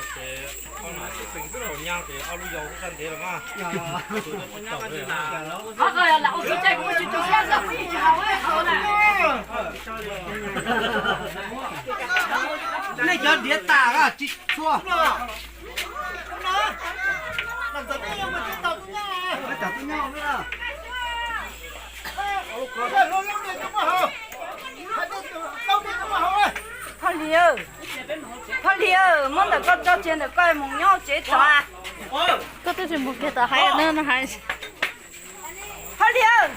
Ces ob no twb tseem tau nyab ces ob lub yau sab ntev los mas. Nej cov diav tas tsis txhua. Thaj Li, Thaj Li, muab ntawm koj tso tsev ntawm koj mus nyob tsev tso. Koj twb tsis mus kiag tom hais no hais. Thaj Li, yog.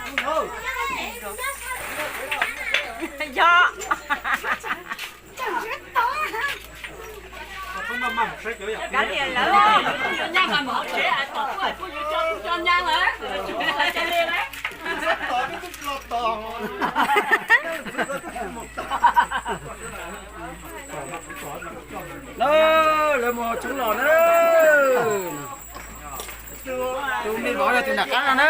Lawv, lawv mus haus tshoob los na. Tus me vauv yog tus nram qab no na.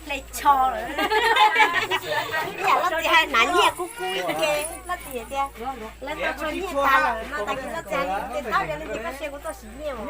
Hle tsho lawm. Ib yam loj txiv hais hnav nyiaj kub kub ib ce, loj txiv tias lawv tau tshuav nyiaj tas lawm no, tag kis loj txiv hais li ces tab yog li ces koj sia kuv tuaj siv nyiaj mas.